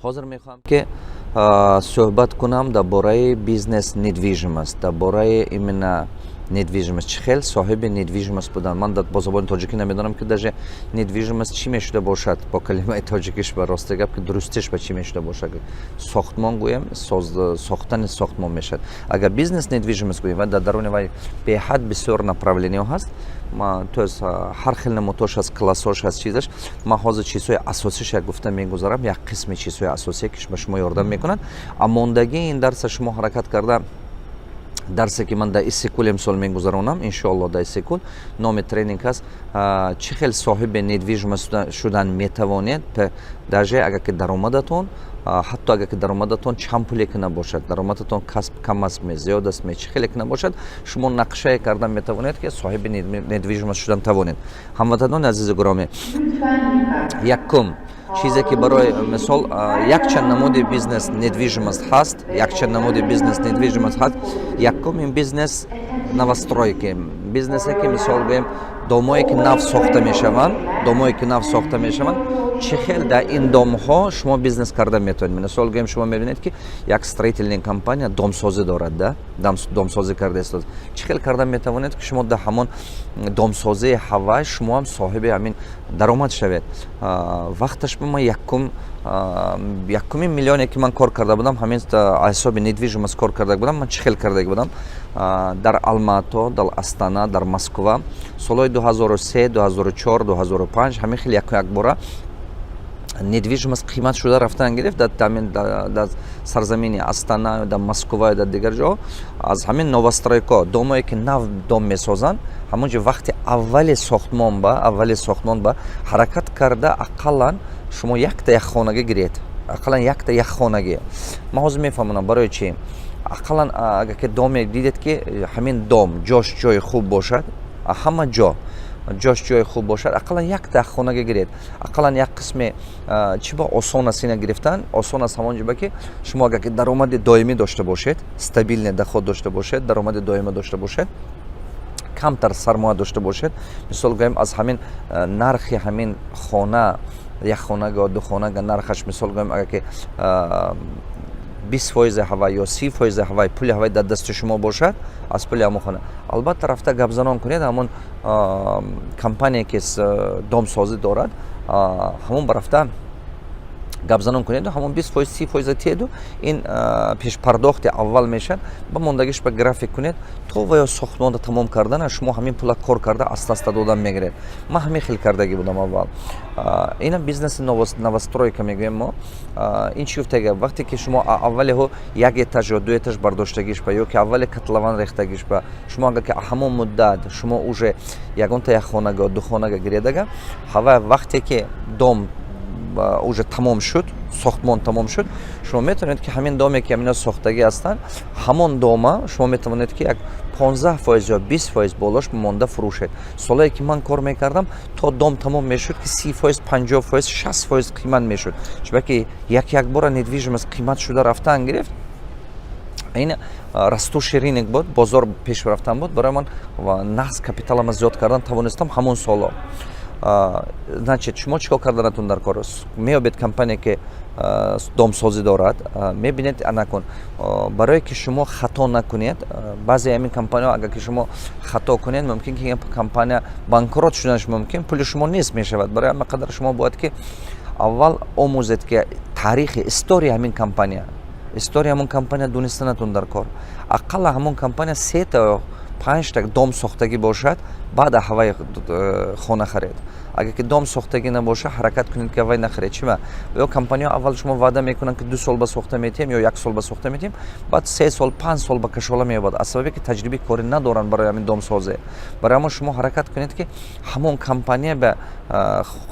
Ҳозир мехоҳам, ки суҳбат кунам дар бораи бизнес недвижимость, дар бораи именно недвижимость, чӣ хел соҳиби недвижимость будан. Ман бо забони тоҷикӣ намедонам, ки даже недвижимость чӣ мешуда бошад бо калимаи тоҷикиш. Ба рости гап, ки дурустиш ба чӣ мешуда бошад? Сохтмон гӯем, сохтани сохтмон мешавад. Агар бизнес недвижимость гӯем, ва дар даруни вай беҳад бисёр направление ҳо ҳаст, то есть ҳар хел намудҳош ҳаст, классҳош ҳаст, чизаш. Ман ҳозир чизҳои асосиша гуфта мегузарам, як қисми чизҳои асосие, ки ба шумо ёрдам мекунад. А мондагии ин дарса шумо ҳаракат карда, дарсе, ки ман дар Иссиқкул имсол мегузаронам, иншоалло, дар Иссиқкул, номи тренинг аст «Чӣ хел соҳиби недвижимость шудан метавонед», даже агар ки даромадатон, ҳатто агар ки даромадатон чанд пуле ки набошад, даромадатон касб кам аст ме, зиёд аст ме, чӣ хеле ки набошад, шумо нақшае кардан метавонед, ки соҳиби недвижимость шудан тавонед. Ҳамватанони азизу гиромӣ, якум чизе, ки барои мисол, якчанд намуди бизнес недвижимость ҳаст, якчанд намуди бизнес недвижимость ҳаст. Якум ин бизнес новостройки, бизнесе, ки, мисол гӯем, домое, ки нав сохта мешаванд, домое, ки нав сохта мешаванд, чӣ хел дар ин домҳо шумо бизнес карда метавонед. Мисол гӯем, шумо мебинед, ки як строительная компания домсозӣ дорад, да, домсозӣ карда истода. Чӣ хел карда метавонед, ки шумо дар ҳамон домсозии ҳавай шумо ҳам соҳиби ҳамин даромад шавед? Вақташ ба ман якумин миллионе, ки ман кор карда будам, ҳамин ҳисоби недвижимость кор карда будам. Ман чӣ хел кардаги будам? Дар Алмато, дар Астана, дар Москва солҳои 2003, 2004, 2005 ҳамин хел яку якбора недвижимость қимат шуда рафтан гирифт дар сарзамини Астана, дар Москва, дар дигар ҷо. Аз ҳамин новостройка, домое, ки нав дом месозанд, ҳамон ҷо вақти аввали сохтмон ба ҳаракат карда, ақаллан шумо якта як хонагӣ гиред, ақаллан якта як хонагӣ. Ман ҳозир мефаҳмонам, барои чӣ. Ақаллан агар ки доме дидед, ки ҳамин дом ҷош ҷои хуб бошад, ҳама ҷо ҷош ҷои хуб бошад, ақаллан якта хонага гиред, ақаллан як қисме. Чӣ ба осон аст ина гирифтан? Осон аст ҳамон ҷоба, ки шумо агар ки даромади доимӣ дошта бошед, стабильный доход дошта бошед, даромади доимӣ дошта бошед, камтар сармоя дошта бошед. Мисол гӯем, аз ҳамин нархи ҳамин хона, як хонага ё ду хонага, нархаш, мисол гӯем, агар ки 20 фоизи ҳавай ё 30 фоизи ҳавай пули ҳавай дар дасти шумо бошад, аз пули ҳамон хона, албатта, рафта гапзанон кунед ҳамон компания, ки домсозӣ дорад, ҳамон ба рафта гапзанон кунеду ҳамон 20%, 30 фоиза тиеду, ин пешпардохти аввал мешавад, ба мондагиш ба график кунед, то ва ё сохтмонро тамом кардана шумо ҳамин пула кор карда, аста аста додан мегиред. Ман ҳамин хел кардагӣ будам аввал. Ина бизнеси новостройка мегӯем мо. Ин чӣ гуфтага? Вақте ки шумо аввалиҳо як этаж ё ду этаж бардоштагиш ба ё ки аввали котлован рехтагиш ба шумо, агар ки ҳамон муддат шумо уже ягонта як хонага ё ду хонага гиредага, ҳава вақте ки дом уже тамом шуд, сохтмон тамом шуд, шумо метавонед, ки ҳамин доме, ки ҳамино сохтагӣ ҳастанд, ҳамон дома шумо метавонед, ки як 15% ё 20% болош монда фурӯшед. Солое, ки ман кор мекардам, то дом тамом мешуд, ки 30%, 50%, 60% қимат мешуд, чунки як якбора недвижимость қимат шуда рафтан гирифт. Ин растущий рынок буд, бозор пеш рафтан буд. Барои ман нағз капиталама зиёд кардан тавонистам ҳамон соло. Значит, шумо чӣ кор карданатон дар кор? Меёбед компания, ки домсозӣ дорад, мебинед. Анакун, барое ки шумо хато накунед, баъзе ҳамин компанияҳо, агар ки шумо хато кунед, мумкин ки компания банкрот шуданаш мумкин, пули шумо нест мешавад. Барои ҳама қадар шумо бояд, ки аввал омӯзед, ки таърихи, история ҳамин компания, история ҳамон компания донистанатон дар кор. Ақалла ҳамон компания сета, панҷта дом сохтагӣ бошад, баъд ҳавай хона харед. Агар ки дом сохтагӣ набошад, ҳаракат кунед, ки ҳавай нахаред. Чима? Ё компанияҳо аввал шумо ваъда мекунанд, ки 2 сол ба сохта метиҳем ё як сол ба сохта метиҳем, баъд 3 сол, 5 сол ба кашола меёбад, аз сабабе ки таҷрибаи корӣ надоранд барои ҳамин домсозӣ. Барои ҳамон шумо ҳаракат кунед, ки ҳамон компания ба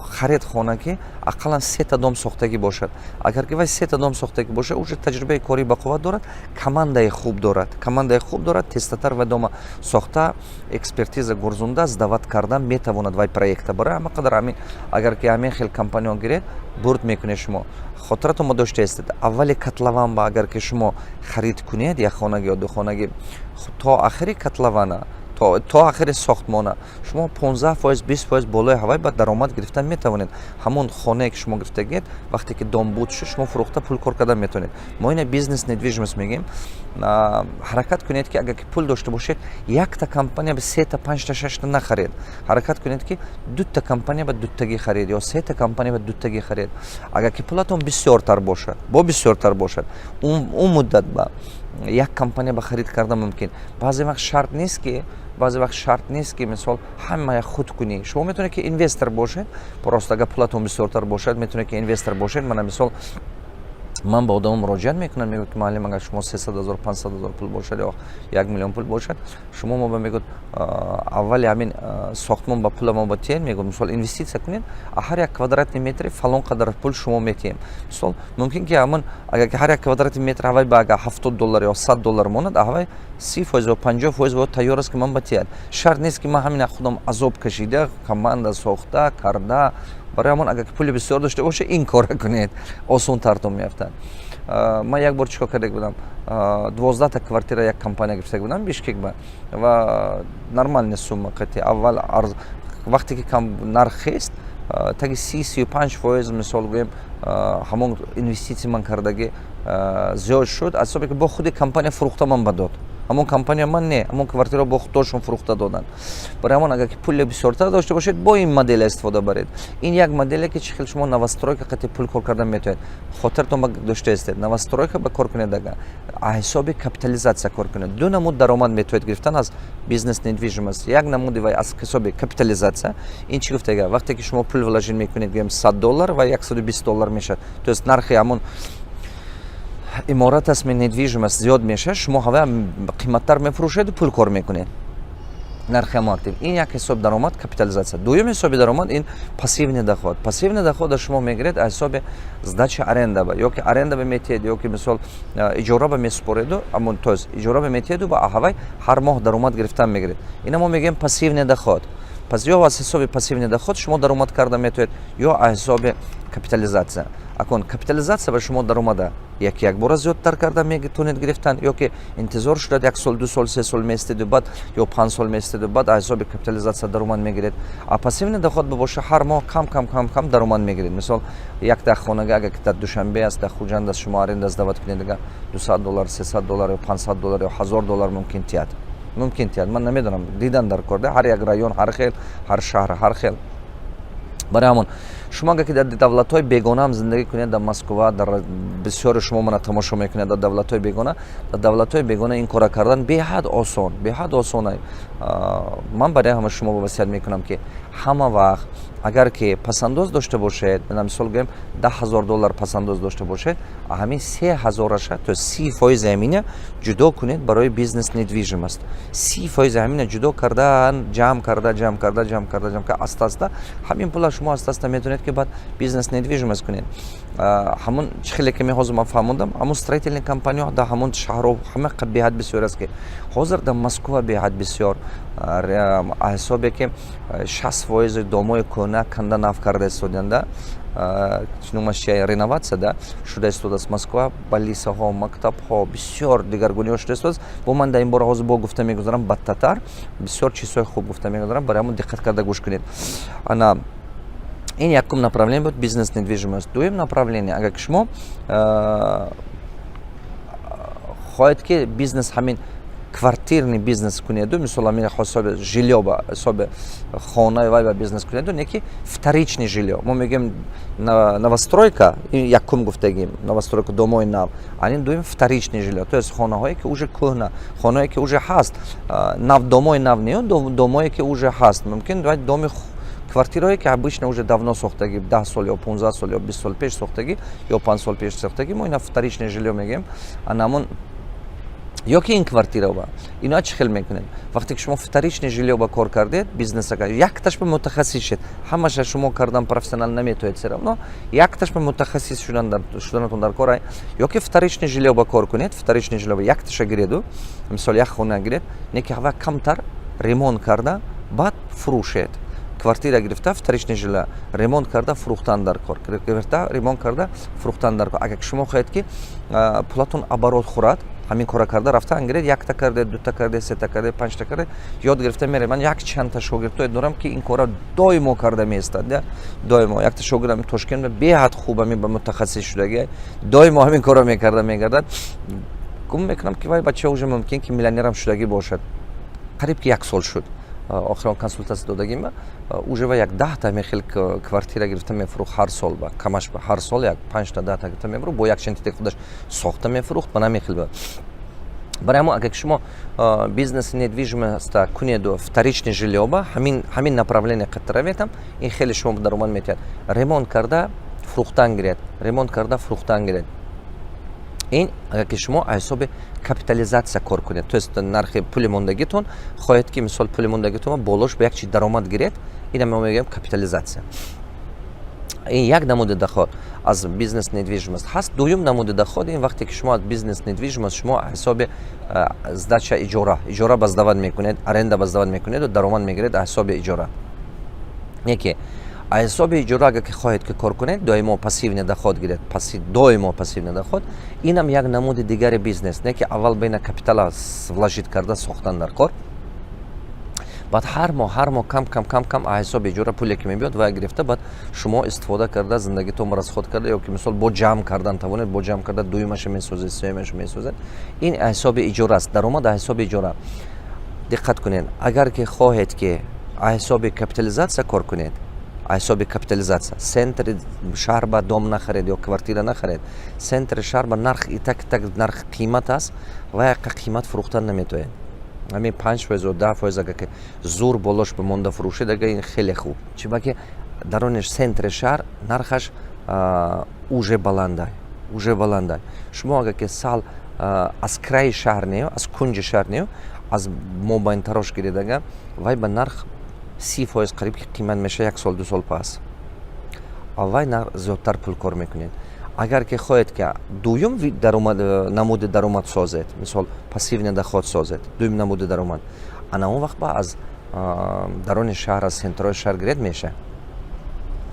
харед хона, ки ақаллан сета дом сохтагӣ бошад. Агар ки вай сета дом сохтагӣ бошад, уже таҷрибаи корӣ бақувват дорад, командаи хуб дорад, тезтатар вай дома сохта, экспертиза гурзунда, сдавать кардан метавонад вай проекта. Барои ҳама қадар ҳамин, агар ки ҳамин хел компаниё гиред, бурд мекунед. Шумо хотиратон ма доштаестед, аввали котлован ба агар ки шумо харид кунед як хонагӣ ё ду хонагӣ, то ахири котлована. То охири сохтмона шумо 15%, 20% болои ҳавай ба даромад гирифтан метавонед. Ҳамон хонае, ки шумо гирифтагед, вақте ки дом буд шуд, шумо фурӯхта, пул кор кардан метавонед. Мо ина бизнес недвижимость мегӯем. Ҳаракат кунед, ки агар ки пул дошта бошед, якта компания ба сета, панҷта, шашта нахаред. Ҳаракат кунед, ки дута компания ба дуттагӣ харед ё сета компания ба дуттагӣ харед. Агар ки пулатон бисёртар бошад, бо бисёртар бошад, он муддат ба як компания ба харид кардан мумкин. Баъзе вақт шарт нест, ки, мисол, ҳамая худ кунӣ. Шумо метавонед, ки инвестор бошед просто. Агар пулатон бисёртар бошад, метавонед, ки инвестор бошед. Мана, мисол, ман ба одамо муроҷиат мекунам, мегӯяд, ки муаллим, агар шумо 300 000, 500 000 пул бошад ё 1 миллион пул бошад, шумо мо ба мегӯяд, аввали ҳамин сохтмон ба пула мо ба тиен, мегӯяд, мисол, инвеститсия кунед, а ҳар як квадратный метри фалон қадар пул шумо метиҳем. Мисол, мумкин ки ҳамон агар ҳар як квадратный метр ҳавай ба агар 70 доллар ё 100 доллар монад, ҳавай 30% ё 50% бояд тайёр аст, ки ман ба тияд. Шарт нест, ки ман ҳамина худам азоб кашида, команда сохта карда. Барои ҳамон, агар пули бисёр дошта бошед, ин кора кунед, осонтартон меафтад. Ман як бор чӣ кор карда будам? 12-та квартира як компания гирифта будам Бишкек ба ва нормальная сумма қати. Аввал вақте ки нарх хест, таги 30-35%, мисол гӯем, ҳамон инвеститсия ман кардагӣ зиёд шуд, аз ҳисобе ки бо худи компания фурӯхта ман ба дод. Ҳамон компания ман не, ҳамон квартираро бо худошон фурӯхта доданд. Барои ҳамон, агар ки пули бисёртар дошта бошед, бо ин модела истифода баред. Ин як моделе, ки чӣ хел шумо новостройка қати пул кор кардан метавонед. Хотиртон ба дошта истед: новостройка ба кор кунед, ага ҳисоби капитализация кор кунед. Ду намуд даромад метавонед гирифтан аз бизнес недвижимость. Як намуди вай аз ҳисоби капитализация. Ин чӣ гуфтага? Вақте ки шумо пул вложить мекунед, гӯем, 100 доллар ва 120 доллар мешавад, то есть нархи ҳамон иморат аст, недвижимость зиёд мешавад, шумо ҳава қиматтар мефурӯшеду пул кор мекунед, нархи ҳамон актив. Ин як ҳисоби даромад, капитализация. Дуюм ҳисоби даромад ин пассивный доход. Пассивный доход шумо мегиред аз ҳисоби сдача аренда ба, ё ки аренда ба метиҳед, ё ки, мисол, иҷора ба месупореду, амон, то есть иҷора ба метиҳеду ба ҳавай ҳар моҳ даромад гирифтан мегиред. Ина мо мегӯем пассивный доход. Пас ё аз ҳисоби пассивный доход шумо даромад карда метавонед, ё аз ҳисоби капитализация. Акун капитализация ба шумо даромада як якбора зиёдтар карда метавонед гирифтан, ё ки интизор шудад, як сол, 2 сол, 3 сол меистеду баъд ё 5 сол меистеду баъд аз ҳисоби капитализация даромад мегиред. А пассивный доход бошад, ҳар моҳ кам кам кам кам даромад мегиред. Мисол, якта хонага, агар ки дар Душанбе аст, дар Хуҷанд аст, шумо аренда сдавать кунед, ага 200 доллар, 300 доллар ё 500 доллар ё 1000 доллар мумкин тиҳад. Ман намедонам, дидан дар кор, ҳар як район ҳар хел, ҳар шаҳр ҳар хел. Барои ҳамон, шумо агар ки дар давлатҳои бегонаам зиндагӣ кунед, дар Москва, дар бисёре шумо мана тамошо мекунед дар давлатҳои бегона, дар давлатҳои бегона ин кора кардан беҳад осон, беҳад осон. Ман барои ҳама шумо васият мекунам, ки ҳама вақт агар ки пасандоз дошта бошед, мисол гӯем, 10 000 доллар пасандоз дошта бошед, ҳамин 3000-аша, то 30%-и ҳамина ҷудо кунед барои бизнес недвижимость. 30%-и ҳамина ҷудо кардан, ҷамъ карда, ҷамъ карда, ҷамъ карда, ҷамъ карда, аста аста ҳамин пула шумо аста аста метавонед, ки баъд бизнес недвижимость кунед. Ҳамон чӣ хеле ки ҳозир ман фаҳмондам, ҳамон строительный компанияҳо дар ҳамон шаҳрҳо ҳама беҳад бисёр аст, ки ҳозир дар Москва беҳад бисёр, ҳисобе ки 60%-и домои кӯҳна канда нав карда истоданда, номаш чи, реновация да шуда истодааст. Москва больница ҳо, мактабҳо, бисёр дигаргуниҳо шуда истодааст. Бо ман дар ин бора ҳозир бо гуфта мегузарам, бадтатар бисёр чизҳои хуб гуфта мегузарам. Барои ҳамон диққат карда гӯш кунед. Ана ин якум направление буд, бизнес недвижимость. Дуюм направление, агар ки шумо хоҳед, ки бизнес ҳамин квартирный бизнес кунеду, мисол, ҳамин ҳисоби жильё ба ҳисоби хона вай ба бизнес кунеду, не ки вторичный жильё, мо мегӯем новостройка, якум гуфтагим новостройка, домои нав, анин дуюм вторичный жильё, то есть хонаҳое ки уже кӯҳна, хонаҳое ки уже ҳаст, нав, домои нав не, домое ки уже ҳаст, мумкин доми квартираҳое ки обычно уже давно сохтагӣ, 10 сол ё 15 сол ё 20 сол пеш сохтагӣ ё 5 сол пеш сохтагӣ, мо ина вторичный жильё мегӯем. Анамон ё ки ин квартира ба иноа чӣ хел мекунед? Вақте ки шумо вторичный жильё ба кор кардед, бизнеса якташ ба мутахассис шед. Ҳамаша шумо кардан профессионал наметоед, всё равно якташ ба мутахассис шуданатон дар кор. Ё ки вторичный жильё ба кор кунед, вторичный жильё ба якташа гиреду, мисол, як хона гиред, не ки ҳава камтар ремонт карда, баъд фурӯшед. Квартира гирифта, вторичный жильё ремонт карда, фурӯхтан дар кор, гирифта, ремонт карда, фурӯхтан дар кор. Агар шумо хоҳед, ки пулатон оборот хӯрад. Ҳамин кора карда рафтан гиред. Якта кардед, дута кардед, сета кардед, панҷта кардед, ёд гирифта меред. Ман як чандта шогирдҳое дорам, ки ин кора доимо карда меистад, доимо. Якта шогирдам Тошкент беҳад хуб ҳамин ба мутахассис шудаги, доимо ҳамин корро мекарда мегардад. Гумон мекунам, ки вай бача уже мумкин ки миллионерам шудагӣ бошад. Қариб ки як сол шуд охирон консултатсия додагима. Уже ва як 10-та ҳамин хел квартира гирифта мефурӯхт ҳар сол, ба камаш ба ҳар сол як панҷта, 10-та гирифта мефурӯхт, бо як чандтите худаш сохта мефурӯхт ба намин хел. Барои ҳамон, агар шумо бизнеси недвижимоста кунеду вторичный жильё ба ҳамин направление қатта раведам, ин хеле шумо даромад метиҳад. Ремонт карда фурӯхтан гиред, ремонт карда фурӯхтан гиред. Ин агар ки шумо аз ҳисоби капитализатсия кор кунед, то есть нархи пули мондагитон хоҳед, ки мисол пули мондагитон болош ба як чи даромад гиред, ина мо мегӯем капитализатсия. Ин як намуди доход аз бизнес недвижимость ҳаст. Дуюм намуди доход ин вақте ки шумо аз бизнес недвижимость, шумо ҳисоби сдача, иҷора ба сдавать мекунед, аренда ба сдавать мекунеду даромад мегиред аз ҳисоби иҷора. Яке аз ҳисоби иҷора, агар ки хоҳед ки кор кунед, доимо пассивный доход гиред, доимо пассивный доход. Инам як намуди дигари бизнес, не ки аввал бина капитала вложить карда сохтан дар кор, баъд ҳар моҳ, ҳар моҳ кам кам, кам кам аз ҳисоби иҷора пуле ки мебиёд, вай гирифта, баъд шумо истифода карда, зиндагитон расход карда ё ки мисол бо ҷамъ кардан тавонед, бо ҷамъ карда дуюмаша месозед, сеюмаша месозед. Ин аз ҳисоби иҷора аст, даромад аз ҳисоби иҷора. Диққат кунед, агар ки хоҳед ки аз ҳисоби капитализатсия кор кунед, аз ҳисоби капитализатсия центри шаҳр ба дом нахаред ё квартира нахаред. Центри шаҳр ба нарх итак так нарх қимат аст ва яқа қимат фурӯхтан наметавонед. Ҳамин 5% ё 10%, агар ки зур болош бимонда фурӯшед, агар ин хеле хуб. Чибаки дарони центри шаҳр нархаш уже баланда, уже баланда. Шумо агар ки сал аз краи шаҳр не, аз кунҷи шаҳр не, аз мобайнтарош гиред, ага вай ба нарх 30% қариб ки қимат мешавад як сол, 2 сол пас, вай нарх зиёдтар пул кор мекунед. Агар ки хоҳед ки дуюм намуди даромад созед, мисол пассивный доход созед, дуюм намуди даромад, ана он вақт ба аз дарони шаҳр, аз центрҳои шаҳр гиред мешавад.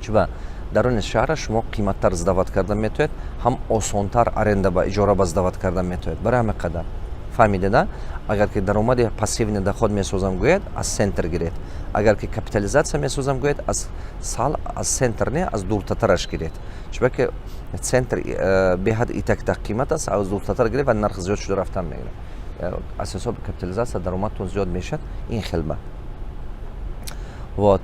Чуба дарони шаҳра шумо қиматтар сдавать карда метавонед, ҳам осонтар аренда ба, иҷора ба сдавать карда метавонед. Барои ҳамин қадар фаҳмидеда, агар ки даромади пассивный доход месозам гӯяд, аз центр гиред. Агар ки капитализатсия месозам гӯяд, аз сал аз центр не, аз дуртатараш гиред. Чунки центр беҳад итакта қимат аст, аз дуртатар гиред ва нарх зиёд шуда рафтан мегирад. Аз ҳисоби капитализатсия даромадтон зиёд мешавад. Ин хелба. Вот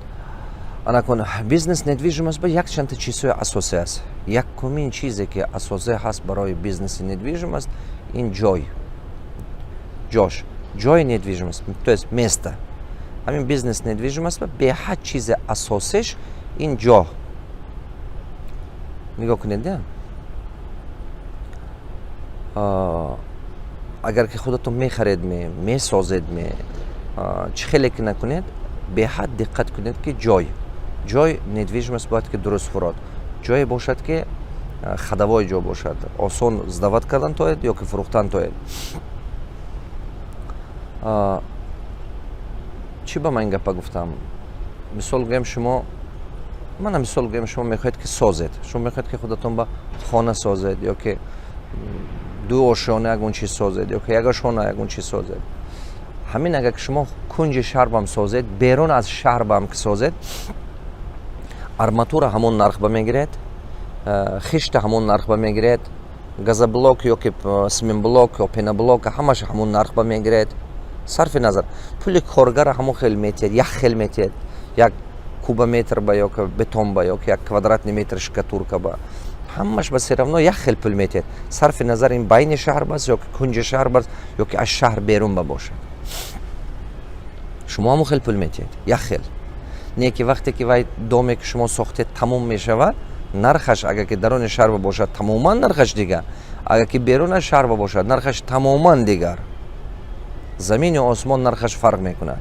анакун бизнес недвижимость ба якчандта чизҳои асосӣ аст. Якумин чизе ки асосӣ ҳаст барои бизнеси недвижимость, ин ҷой, ҷош, ҷои недвижимость, то есть место. Ҳамин бизнес недвижимость ба беҳад чизи асосиш ин ҷо. Нигоҳ кунед, агар ки худатон мехаред, ме месозед, ме чӣ хеле ки накунед, беҳад диққат кунед, ки ҷой недвижимость бояд ки дуруст фурод, ҷое бошад, ки ходовой ҷо бошад, осон сдавать кардан тоед ё ки фурӯхтан тоед. Чӣ ба ман ин гапа гуфтам? Мисол гӯем, шумо, мана мисол гӯем, шумо мехоҳед ки созед, шумо мехоҳед ки худатон ба хона созед ё ки ду ошёна ягон чиз созед ё ки як ошёна ягон чиз созед. Ҳамин агар ки шумо кунҷи шаҳр созед, берун аз шаҳр баам ки созед, арматура ҳамон нарх ба мегиред, хишта ҳамон нарх ба мегиред, газоблок ё ки цементблок ё пеноблок, ҳамаша ҳамон нарх ба мегиред. Сарфи назар, пули коргара ҳамон хел метиҳед, як хел метиҳед, як кубометр ба ё бетон ба ё як квадратный метр штукатурка ба, ҳамаш ба всё равно як хел пул метиҳед, сарфи назар ин байни шаҳр бас ё ки кунҷи шаҳр бас ё ки аз шаҳр берун ба бошад, шумо ҳамон хел пул метиҳед, як хел. Не ки вақте ки вай доме ки шумо сохтед тамом мешавад, нархаш агар ки дарони шаҳр бошад, тамоман нархаш дигар, агар ки берун аз шаҳр бошад, нархаш тамоман дигар, замину осмон нархаш фарқ мекунад.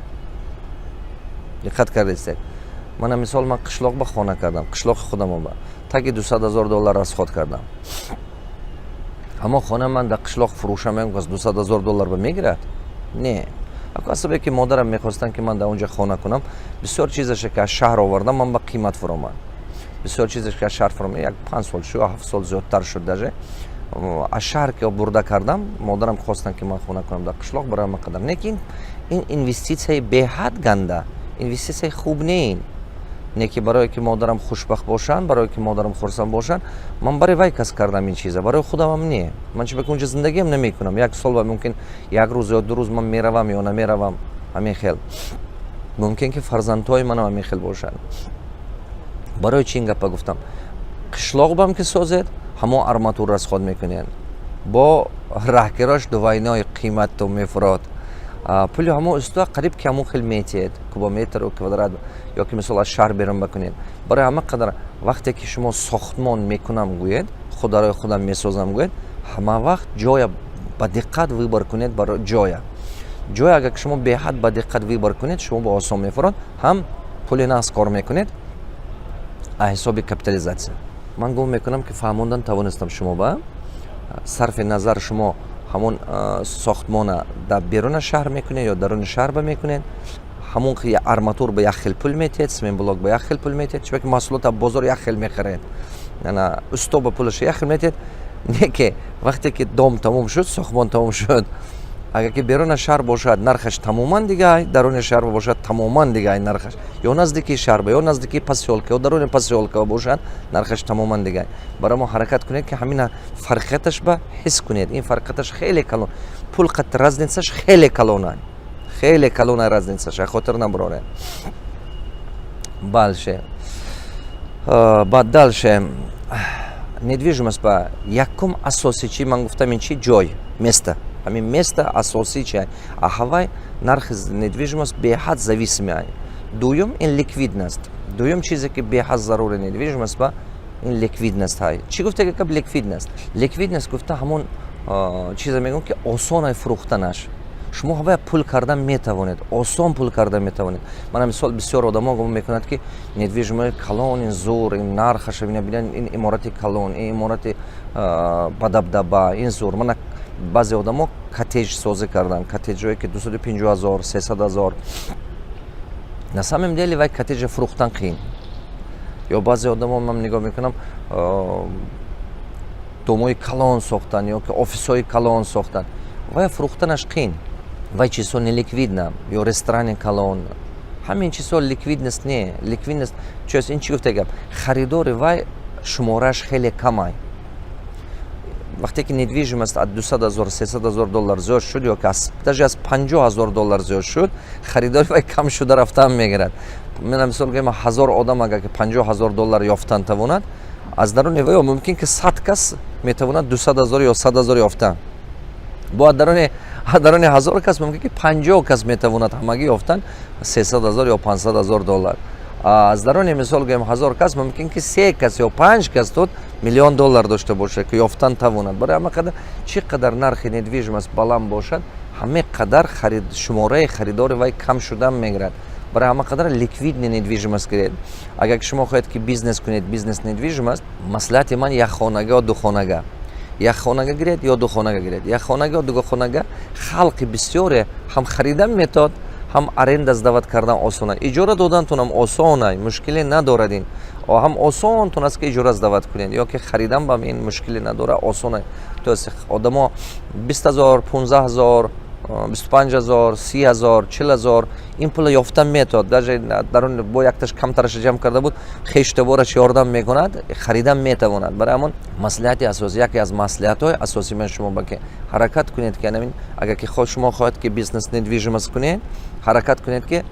Диққат кардистед? Мана мисол, ман қишлоқ ба хона кардам, қишлоқи худамо ба таги 200 000 доллар расход кардам. Ҳамон хона ман дар қишлоқ фурӯшам, кас 200 000 доллар ба мегирад? Не. Асабе ки модарам мехостанд, ки ман дар онҷа хона кунам, бисёр чизаше ки аз шаҳр овардам, ман ба қимат фуромад, бисёр чизаш ки аз шаҳр фуромад, як 5 сол шу, 7 сол зиёдтар шуд даже. Аз шаҳр ки бурда кардам, модарам хостанд, ки ман хона кунам дар қишлоқ. Барои ҳама қадар не, ки ин инвеститсияи беҳад ганда, инвеститсияи хуб не ин. Не ки барое ки модарам хушбахт бошанд, барое ки модарам хурсанд бошанд, ман барои вай кас кардам ин чиза, барои худамам не. Ман чӣ баки унҷа зиндагиам намекунам. Як сол ба мумкин як рӯз ё 2 рӯз ман меравам ё намеравам. Ҳамин хел мумкин, ки фарзандҳои манам ҳамин хел бошанд. Барои чӣ ин гапа гуфтам? Қишлоқ бам ки созед, ҳамон арматур расход мекунед, бо раҳкирош двойной қиматту мефурод. Пули ҳамон уста қариб ки ҳамон хел метиҳед, кубометру квадрат, ё ки мисол аз шаҳр берун бакунед. Барои ҳама қадар вақте ки шумо сохтмон мекунам гӯед, хударои худам месозам гӯед, ҳама вақт ҷоя ба диққат выбор кунед. Барои ҷоя агар шумо беҳад ба диққат выбор кунед, шумо ба осон мефурод, ҳам пули нағз кор мекунед аз ҳисоби капитализатсия. Ман гумон мекунам, ки фаҳмондан тавонистам шумо ба. Сарфи назар, шумо ҳамон сохтмона дар беруна шаҳр мекунед ё даруни шаҳр ба мекунед, ҳамон арматур ба як хел пул метиҳед, цементблок ба як хел пул метиҳед, чунки маҳсулот бозор як хел мехаред, усто ба пулаша як хел метиҳед. Не ки вақте ки дом тамом шуд, сохтмон тамом шуд, агар ки беруна шаҳр бошад, нархаш тамоман дигай, даруни шаҳр бошад, тамоман дигай нархаш, ё наздики шаҳр, ё наздики посёлка, ё даруни посёлка бошад, нархаш тамоман дигай. Барои мо ҳаракат кунед, ки ҳамина фарқияташ ба ҳис кунед. Ин фарқияташ хеле калон, пул қат разницаш хеле калона, хеле калона разницаш, хотир набароред. Дальше, баъд дальше недвижимость ба якум асоси чи ман гуфтам, ин чи? Ҷой, место. Ҳамин место асосӣ чи а ҳавай нархи недвижимость беҳад зависимый ай. Дуюм ин ликвидность. Дуюм чизе, ки беҳад зарури недвижимость ба, ин ликвидность ҳай. Чӣ гуфта гап ликвидность? Ликвидность гуфта ҳамон чизе мегӯм, ки осонай фурӯхтанаш. Шумо ҳавая пул кардан метавонед, осон пул кардан метавонед. Мана мисол, бисёр одамо гумон мекунанд, ки недвижимои калон ин зур, ин нархаша бина, ин иморати калон, ин иморати бадабдаба, ин зур. Мана баъзе одамо коттедж созӣ карданд, коттеджҳое ки 250 000, 300 000. На самом деле вай коттеджа фурӯхтан қиин. Ё баъзе одамо, ман нигоҳ мекунам, домои калон сохтанд ё ки офисҳои калон сохтанд, вай фурӯхтанаш қиин, вай чизҳо неликвидна. Ё ресторани калон, ҳамин чизҳо ликвидность не. Ликвидность чист? Ин чӣ гуфта гап? Харидори вай шуморааш хеле камай. Вақте ки недвижимость аз 200 000, 300 000 доллар зиёд шуд ё ки даже аз 50 000 доллар зиёд шуд, харидори вай кам шуда рафтан мегирад. Мена мисол гӯем, 1000 одам агар ки 50 000 доллар ёфтан тавонад, аз даруни вай мумкин ки 100 кас метавонад 200 000 ё 100 000 ёфтан. Бо аз даруни 1000 кас мумкин ки 50 кас метавонад ҳамагӣ ёфтан 300 000 ё 500 000 доллар. Аз даруни, мисол гӯем, 1000 кас мумкин ки се кас ё панҷ кас тут миллион доллар дошта бошад, ки ёфтан тавонад. Барои ҳама қадар чӣ қадар нархи недвижимость баланд бошад, ҳаме қадар шумораи харидори вай кам шудан мегирад. Барои ҳама қадар ликвидный недвижимость гиред. Агар ки шумо хоҳед, ки бизнес кунед, бизнес недвижимость, маслиҳати ман: як хонага ё ду хонага, як хонага гиред ё ду хонага гиред, як хонага ё ду хонага. Халқи бисёре ҳам харидан метавод, ҳам аренда сдавать кардан осона, иҷора додантунам осона, мушкиле надорад. Ин ҳам осонтун аст, ки иҷора сдавать кунед ё ки харидан бам ин мушкиле надорад, осона. То есть одамо 20 000, 15 000, 25 000, 30 000, 40 000 ин пула ёфтан метавад. Даже дар бо якташ камтараша ҷамъ карда буд, хештабораш ёрдам мекунад, харидан метавонад. Барои ҳамон маслиҳати асосӣ, яке аз маслиҳатҳои асосӣ ман шумо ба ки ҳаракат кунед, ки анамин агар ки шумо хоҳед, ки бизнес недвижимость кунед, ҳаракат кунед, ки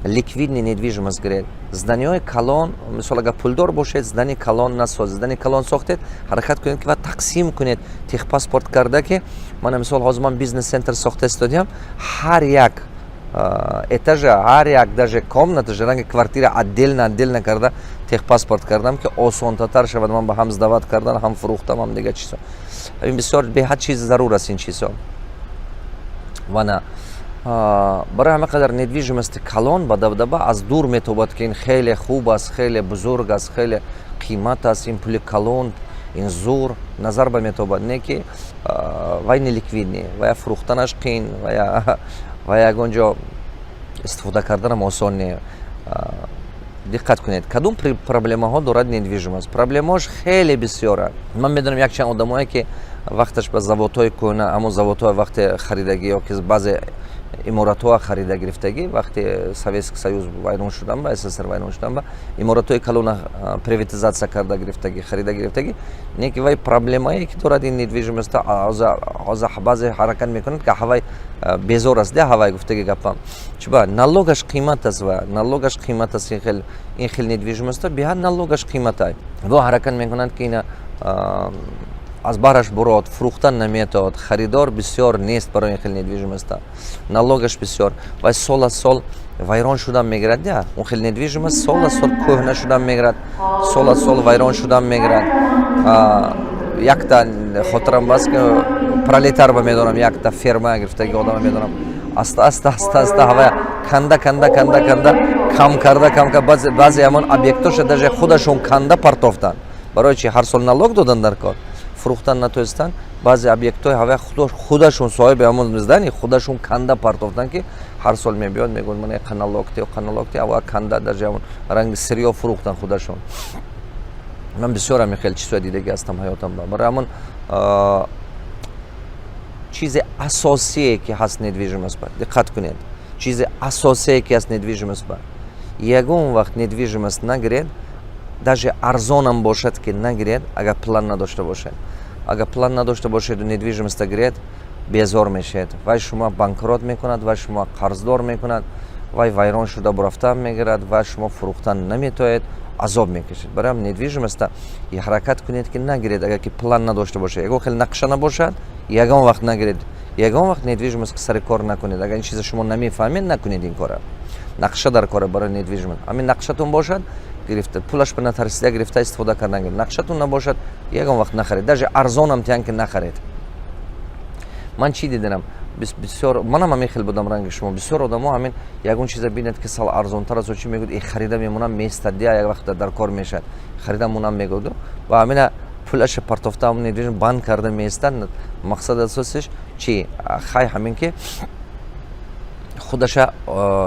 ликвидный недвижимость гиред. Зданиҳои калон, мисол, агар пулдор бошед, здани калон насозед. Здани калон сохтед, ҳаракат кунед, ки ва тақсим кунед, техпаспорт карда. Ки мана мисол, ҳозир ман бизнес центр сохта истодиам, ҳар як этажа, ҳар як даже комнаташа ранги квартира отдельно отдельно карда, техпаспорт кардам, ки осонтатар шавад ман ба ҳам сдавать кардан, ҳам фурӯхтам, ҳам дигар чизо. Ин бисёр беҳад чиз зарур аст ин чизҳо. Вана барои ҳама қадар недвижимости калон ба дабдаба аз дур метобад, ки ин хеле хуб аст, хеле бузург аст, хеле қимат аст, ин пули калон, ин зур назар ба метобад. Не ки вай неликвидный, вая фурӯхтанаш қиин, вая ягон ҷо истифода карданам осон не. Диққат кунед, кадом проблемаҳо дорад недвижимость? Проблемаҳош хеле бисёранд. Ман медонам якчанд одамое, ки вақташ ба заводҳои кӯҳна, ҳамон заводҳои вақте харидагӣ ё ки баъзе иморатҳоа харида гирифтагӣ, вақте Советский Союз вайрон шудан ба СССР вайрон шудан ба иморатҳои калона приватизация карда гирифтагӣ, харида гирифтагӣ. Не ки вай проблемае, ки дорад ин недвижимость, ҳозир баъзе ҳаракат мекунад, ки ҳавай безор аст де. Ҳавай гуфтаги гапам чиба, налогаш қимат аст ва налогаш қимат аст. Ин хел недвижимость беҳад налогаш қимат во ҳаракат мекунанд, ки ина аз бараш бурод, фурӯхтан наметавад, харидор бисёр нест барои ин хел недвижимость, налогаш бисёр ва сол аз сол вайрон шудан мегирад. Я он хел недвижимость сол аз сол кӯҳна шудан мегирад, сол аз сол вайрон шудан мегирад. Якта хотирам бас, ки Пролетар ба медонам, якта ферма гирифтаги одама медонам, аста аста, аста аста ҳавая канда, канда, канда, канда, кам карда, кам карда, баъзе ҳамон объектоша даже худашон канда партофтанд. Барои чи? Ҳар сол налог додан дар кор, фурӯхтан натонистанд. Баъзе объектҳои ҳавая худашон соҳиби ҳамон здание худашон канда партофтанд, ки ҳар сол мебиёд, мегӯяд: «Ман яқа налог те, налог те». Ава канда, даже ҳамон ранги сырьё фурӯхтан худашон. Ман бисёр ҳамин хел чизҳои дидагӣ ҳастам ҳаётам. Барои ҳамон чизи асосие, ки ҳаст недвижимость ба, диққат кунед, чизи асосие, ки ҳаст недвижимость ба: ягон вақт недвижимость нагиред, даже арзонам бошад, ки нагиред, агар план надошта бошед. Агар план надошта бошеду недвижимость гиред, безор мешавед. Вай шумо банкрот мекунад, вай шумо қарздор мекунад, вай вайрон шуда бурафтан мегирад ва шумо фурӯхтан наметоед, азоб мекашед. Барои ҳам недвижимость ҳаракат кунед, ки нагиред, агар ки план надошта бошед, ягон хел нақша набошад, ягон вақт нагиред, ягон вақт недвижимость сари кор накунед. Агар ин чиза шумо намефаҳмед, накунед ин кора. Нақша дар кора барои недвижимость. Ҳамин нақшатон бошад, гирифта, пулаш ба натарсида гирифта, истифода кардан гиред. Нақшатон набошад, ягон вақт нахаред, даже арзонам тиҳан, ки нахаред. Ман чӣ диданам бисёр, манам ҳамин хел будам ранги шумо. Бисёр одамо ҳамин ягон чиза бинед, ки сал арзонтар аст, чӣ мегӯяд: «Э, харида мемонам, местад, дия, як вақт дар кор мешавад, харида монам», мегӯяду ва ҳамина пулаша партофта, недвижимость банд карда меистад. Мақсад асосиш чи? Хай, ҳамин ки худаша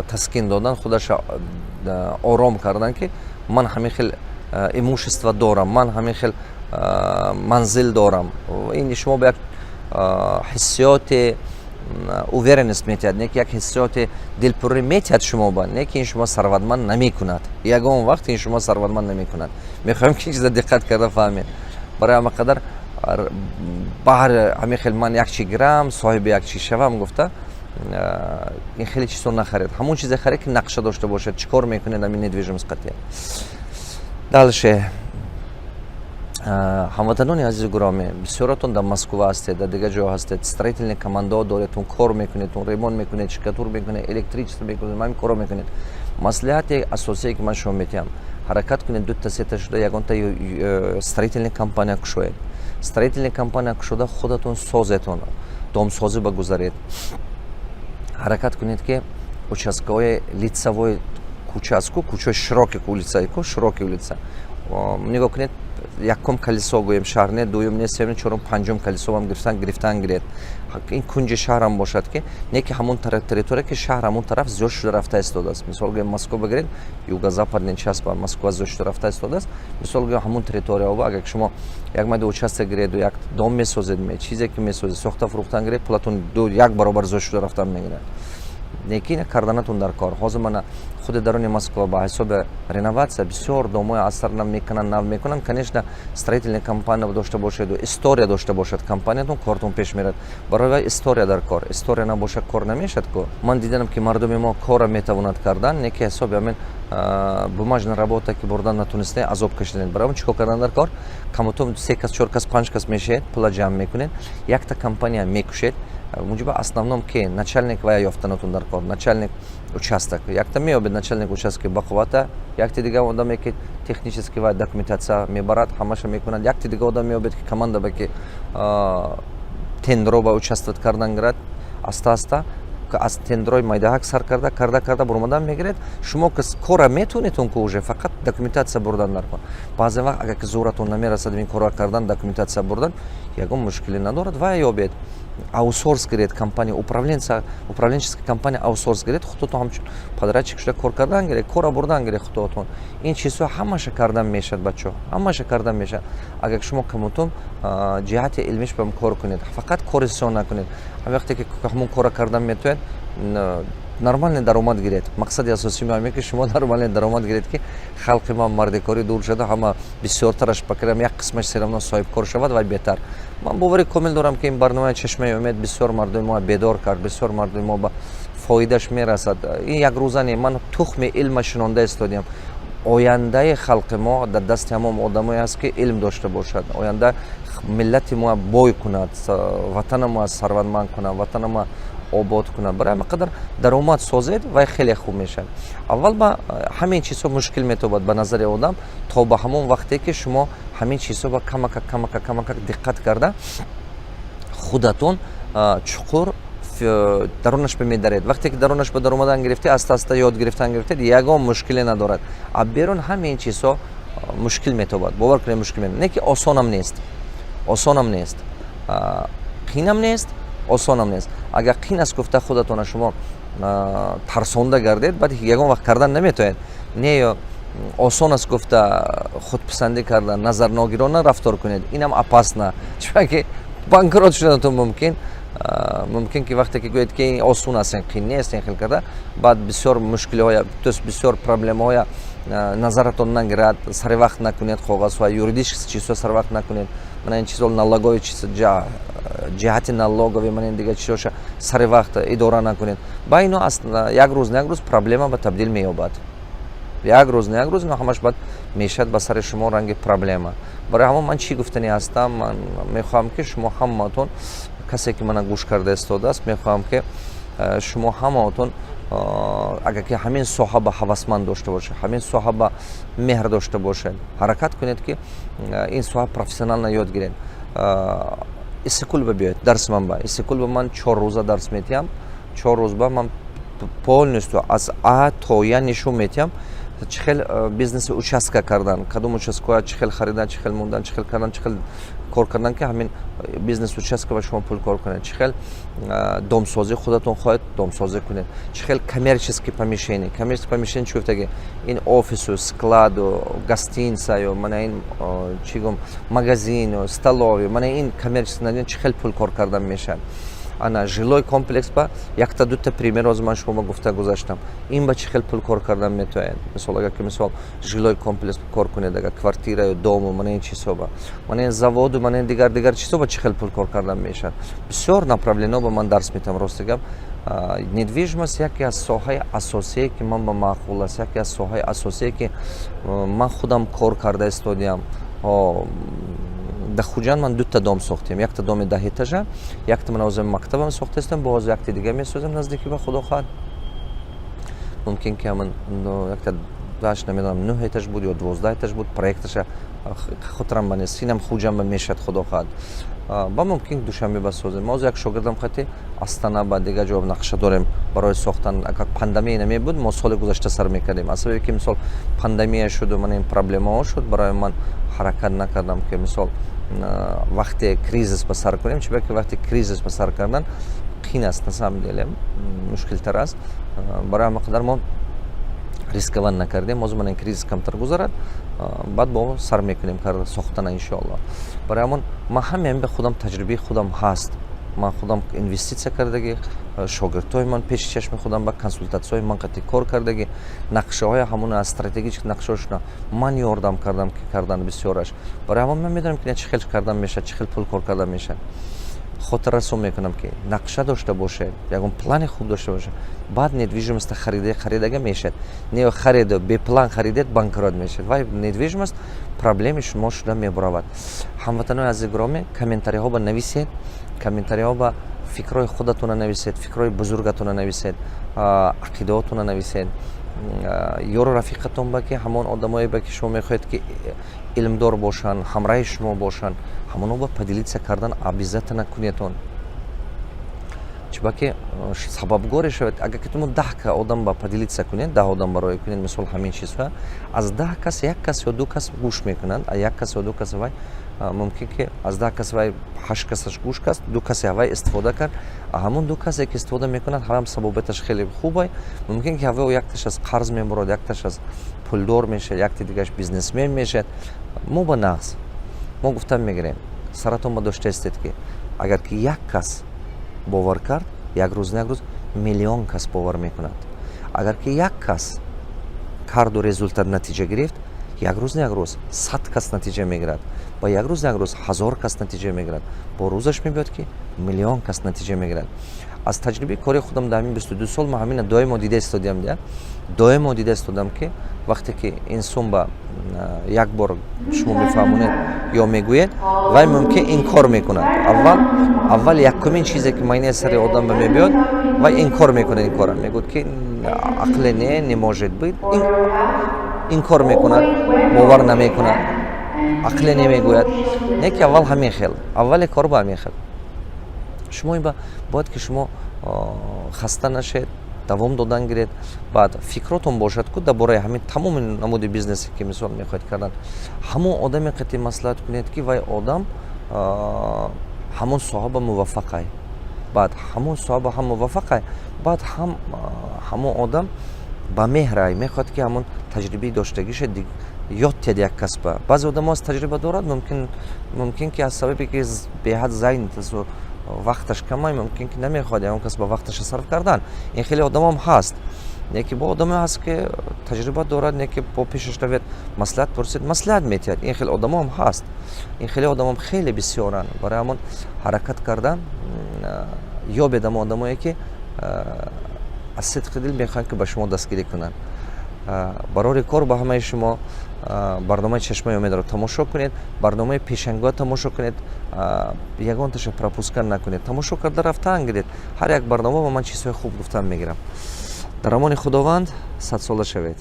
таскин додан, худаша ором кардан, ки ман ҳамин хел имущество дорам, ман ҳамин хел манзил дорам. Ин шумо ба як ҳиссиёти уверенность метиҳад, не ки як ҳиссиёти дилпурӣ метиҳад шумо ба, не ки ин шумо сарватманд намекунад. Ягон вақт ин шумо сарватманд намекунад. Мехоҳем, ки ин чиза диққат карда фаҳмед. Барои ҳама қадар баҳри ҳамин хел ман як чи гирам, соҳиби як чи шавам гуфта, ин хеле чизҳо нахаред. Ҳамон чизе харед, ки нақша дошта бошад, чӣ кор мекунед ҳамин недвижимость қатъия. Дальше, ҳамватанони азизу гиромӣ, бисёротон дар Москва ҳастед, дар дигар ҷо ҳастед, строительный командаҳо доредтон, кор мекунедтон, ремонт мекунед, штукатур мекунед, электричество мекунед, ҳамин корро мекунед. Маслиҳати асосие, ки ман шумо метиҳам: ҳаракат кунед, дута сета шуда ягонта строительный компания кушоед. Строительный компания кушода, худатон созетон, домсозӣ ба гузаред. Ҳаракат кунед, ки участкаҳои лицевой кӯча аст ку, кӯчаи широкий, улица ку, широкий улица нигоҳ кунед. Якум колесо гӯем шаҳр не, дуюм не, сеюм, чорум, панҷум колесоам гирифтан гиред. Ин кунҷи шаҳрам бошад, ки не ки ҳамон территория, ки шаҳр ҳамон тараф зиёд шуда рафта истодааст. Мисол гӯем, Москва бигиред, юго-западный часть ба Москва зиёд шуда рафта истодааст. Мисол гӯем, ҳамон территорияо агар шумо як майда участок гиреду як дом месозед, чизе ки месозед, сохта фурӯхтан гиред, пулатон ду як баробар зиёд шуда рафтан мегирад. Лекин карданатон дар кор. Ҳозир мана худи даруни Москва ба ҳисоби реноватсия бисёр домои асар нав мекунанд, нав мекунанд. Конечно, строительная компания дошта бошеду история дошта бошад компаниятон, кортон пеш мерад. Барои вай история дар кор. История набошад, кор намешад ку. Ман дидам, ки мардуми мо корро метавонад кардан, не ки ҳисоби ҳамин бумажная работа, ки бурдан натонистем, азоб кашиданед. Барои он чӣ кор кардан дар кор? Камутум се кас, чор кас, панҷ кас мешавед, пула ҷамъ мекунед, якта компания мекушед. Муҷиба основном ки начальник вая ёфтанатон дар кор, начальник участок якта меёбед, начальник участки бақуввата, якти дига одаме, ки технически вай документация мебарад, ҳамаша мекунад, якти дига одам меёбед, ки команда ба ки тендро ба участвовать кардан гирад. Аста аста аз тендрои майдаҳак сар карда, карда, карда буромадан мегиред. Шумо кора метавонедтон ку, уже фақат документация бурдан дар кор. Баъзе вақт агар ки зӯратон намерасад ин корро кардан, документация бурдан, ягон мушкиле надорад, вай ёбед. Аутсорс гиред компания, управленца, управленческая компания аутсорс гиред, худотон ҳамчун подрядчик шуда кор кардан гиред, кора бурдан гиред худотон. Ин чизҳо ҳамаша кардан мешавад, бачаҳо, ҳамаша кардан мешавад, агар шумо камутон ҷиҳати илмиш ба кор кунед, фақат кори сиёҳ накунед. Вақте ки ҳамон кора кардан метавонед, нормальный даромад гиред. Мақсади асосии мо ҳаме, ки шумо нормальный даромад гиред, ки халқи мо мардикорӣ дур шуда, ҳама бисёртараш бакрам як қисмаш всё равно соҳибкор шавад вай беҳтар. Ман бовари комил дорам, ки ин барномаи «Чашмаи умед» бисёр мардуми мо бедор кард, бисёр мардуми мо ба фоидаш мерасад. Ин якрӯза не, ман тухми илма шинонда истодиям. Ояндаи халқи мо дар дасти ҳамон одамое аст, ки илм дошта бошад, оянда миллати мо бой кунад, ватана мо сарватманд кунад, ватана мо обод кунад. Барои ҳама қадар даромад созед, вай хеле хуб мешавад. Аввал ба ҳамин чизҳо мушкил метобад ба назари одам, то ба ҳамон вақте ки шумо ҳамин чизҳо ба камакак, камакак, камакак диққат карда, худатон чуқур дарунаш ба медаред. Вақте ки дарунаш ба даромадан гирифтед, аста аста ёд гирифтан гирифтед, ягон мушкиле надорад. А берун ҳамин чизҳо мушкил метобад, бовар кунед, мушкил не, ки осонам нест, осонам нест, қинам нест, осонам нест. Агар қин аст гуфта, худатона шумо тарсонда гардед, баъд ягон вақт кардан наметавонед. Не ё осон аст гуфта, худписандӣ кардан, назарногирона рафтор кунед, инам опасно, чунки банкрот шуданатон мумкин. Мумкин ки вақте ки гӯед, ки осон аст, ин қин нест, ин хел карда, баъд бисёр мушкилиҳоя, то есть бисёр проблемаҳоя назаратон нагирад. Сари вақт накунед коғазҳоя, юридический чизҳо сари вақт накунед, мана ин чизҳо, налоговый чиз, ҷиҳати налоговый, мана ин дигар чизҳоша сари вақт идора накунед, ба ино як рӯз на як рӯз проблема ба табдил меёбад. Як рӯз на як рӯз ино ҳамаш баъд мешавад ба сари шумо ранги проблема. Барои ҳамон ман чӣ гуфтанӣ ҳастам? Ман мехоҳам, ки шумо ҳамаатон, касе ки мана гӯш карда истодааст, мехоҳам, ки шумо ҳамаатон, агар ки ҳамин соҳа ба ҳавасманд дошта бошед, ҳамин соҳа ба меҳр дошта бошед, ҳаракат кунед, ки ин соҳа профессионально ёд гиред. Иссиқкул ба биёед, дарси ман ба Иссиқкул ба ман 4 рӯза дарс метиҳам. 4 рӯз ба ман полностью аз А то Я нишон метиҳам, чӣ хел бизнеси участка кардан, кадом участкоя чӣ хел харидан, чӣ хел мондан, чӣ хел кардан, чӣ хел кор кардан, ки ҳамин бизнес участка ба шумо пул кор кунед, чӣ хел домсозӣ худатон хоҳед домсозӣ кунед, чӣ хел коммерческий помещение. Коммерческий помещение чӣ гуфтаги? Ин офису, складу, гостиницаю, мана ин чӣ гум, магазину, столовый, мана ин коммерческий чӣ хел пул кор кардан мешавад. Ана жилой комплекс ба якта дута пример ҳозир ман шумо гуфта гузаштам, ин ба чӣ хел пул кор кардан метавонед. Мисол, агар ки мисол жилой комплекс кор кунед, агар квартира ё дому, мана ин чизҳо ба, мана ин заводу, мана ин дигар дигар чизҳо ба чӣ хел пул кор кардан мешавад. Бисёр направлено ба ман дарс метавам. Рости гап, недвижимость яке аз соҳаи асосие, ки ман ба маъқул аст, яке аз соҳаи асосие, ки ман худам кор карда истодиям. Дар Хуҷанд ман дута дом сохтем: якта доми 10 этажа, якта ман ҳозир мактабам сохта истам, боз якта дига месозем наздики ба, худо хоҳад. Мумкин ки ҳамн якта даш, намедонам, нӯҳ этаж буд ё 12 этаж буд, проекташа хотирам ба нест. Инам Хуҷанд ба мешавад, худо хоҳад, ба мумкин Душанбе ба созем. Мо ҳозир як шогирдам хати Астана ба дигар ҷо нақша дорем барои сохтан. Агар пандемия намебуд, мо соли гузашта сар мекардем. Аз сабабе ки мисол пандемия шуду ман ин проблемаҳо шуд, барои ман ҳаракат накардам, ки мисол вақте кризис ба сар кунем, чунки вақте кризис ба сар кардан қин аст, на самом деле мушкилтар аст. Барои ҳама қадар мо рисковать накардем. Ҳозир ман ин кризис камтар гузарад, баъд бо сар мекунем сохтана, иншоалло. Барои ҳамон ман ҳамин ба худам таҷрибаи худам ҳаст, ман худам инвеститсия кардагӣ, шогирдҳои ман пеши чашми худам ба консултатсияҳои ман қатъи кор кардагӣ, нақшаҳои ҳамон стратегический нақшаҳошона ман ёрдам кардам, ки кардан бисёраш. Барои ҳамон ман медонам, ки чӣ хел кардан мешавад, чӣ хел пул кор кардан мешавад. Хотиррасон мекунам, ки нақша дошта бошед, ягон плани хуб дошта бошед, баъд недвижимость харидага мешавад. Не хариду беплан харидед, банкрот мешавад, вай недвижимость проблеми шумо шуда мебуравад. Ҳамватанои азизи гиромӣ, комментариҳо ба нависед, комментариҳо ба фикрҳои худатона нависед, фикрҳои бузургатона нависед, ақидаотона нависед. Ёру рафиқатон ба, ки ҳамон одамое ба, ки шумо мехоҳед, ки илмдор бошанд, ҳамраҳи шумо бошанд, ҳамоно ба поделиться кардан обязательно кунедон. Чибаки сабабгоре шавед. Агар ки шумо 10 одам ба поделиться кунед, 10 одам барои кунед, мисол, ҳамин чизҳо, аз 10 кас як кас ё ду кас гӯш мекунанд, а як кас ё ду кас вай мумкин ки аз 10 кас вай ҳашт касаш гӯш кард, ду касе ҳавай истифода кард. Ҳамон ду касе ки истифода мекунад, ҳам сабобаташ хеле хубай. Мумкин ки ҳавай якташ аз қарз мебурад, якташ аз пулдор мешавад, якти дигаш бизнесмен мешавад. Мо ба нағз мо гуфтан мегирем: саратон ба дошта истед, ки агар ки як кас бовар кард, як рӯз, як рӯз миллион кас бовар мекунад. Агар ки як кас карду результат, натиҷа гирифт, як рӯз, як рӯз 100 кас натиҷа мегирад, ва як рӯз, як рӯз 1000 кас натиҷа мегирад. Бо рӯзаш мебиёд, ки миллион кас натиҷа мегирад. Аз таҷрибаи кори худам дар ҳамин 22 сол ман ҳамина доимо дида истодиам, доимо дида истодам, ки вақте ки инсон ба як бор шумо мефаҳмонед ё мегӯед, вай мумкин инкор мекунад. Аввал, аввал якумин чизе ки майнаи сари одам ба мебиёд, вай инкор мекунад ин кора, мегӯяд ки ақле не, не может быть, инкор мекунад, бовар намекунад, ақле немегӯяд. Не ки аввал ҳамин хел, аввали кор ба ҳамин хел шумо бояд ки шумо хаста нашед, давом додан гиред. Баъд фикротон бошад ку дар бораи ҳамин тамоми намуди бизнесе ки, мисол, мехоҳед кардан, ҳамон одаме қати маслиҳат кунед, ки вай одам ҳамон соҳаба муваффақай. Баъд ҳамон соҳаба ҳам муваффақай, баъд ҳам ҳамон одам ба меҳрай, мехоҳад, ки ҳамон таҷрибаи доштагиша ёд диҳад як касба. Баъзе одамо аз таҷриба дорад, мумкин ки аз сабабе ки беҳад занят, вақташ камай, мумкин ки намехоҳад ягон кас ба вақташа сарф кардан. Ин хеле одамам ҳаст. Не ки бо одаме ҳаст, ки таҷриба дорад, не ки бо пешаш равед, маслиҳат пурсед, маслиҳат метиҳад. Ин хеле одамоам ҳаст, ин хеле одамам хеле бисёранд. Барои ҳамон ҳаракат кардан ёбед ҳамон одамое, ки аз сидқи дил мехоҳанд, ки ба шумо дастгирӣ кунанд. Барори кор ба ҳамаи шумо. Барномаи «Чашмаи умедро» тамошо кунед, барномаи пешангоҳ тамошо кунед, ягонташа пропускать накунед, тамошо карда рафтан гиред. Ҳар як барнома ба ман чизҳои хуб гуфтан мегирам. Дар амони Худованд, садсола шавед.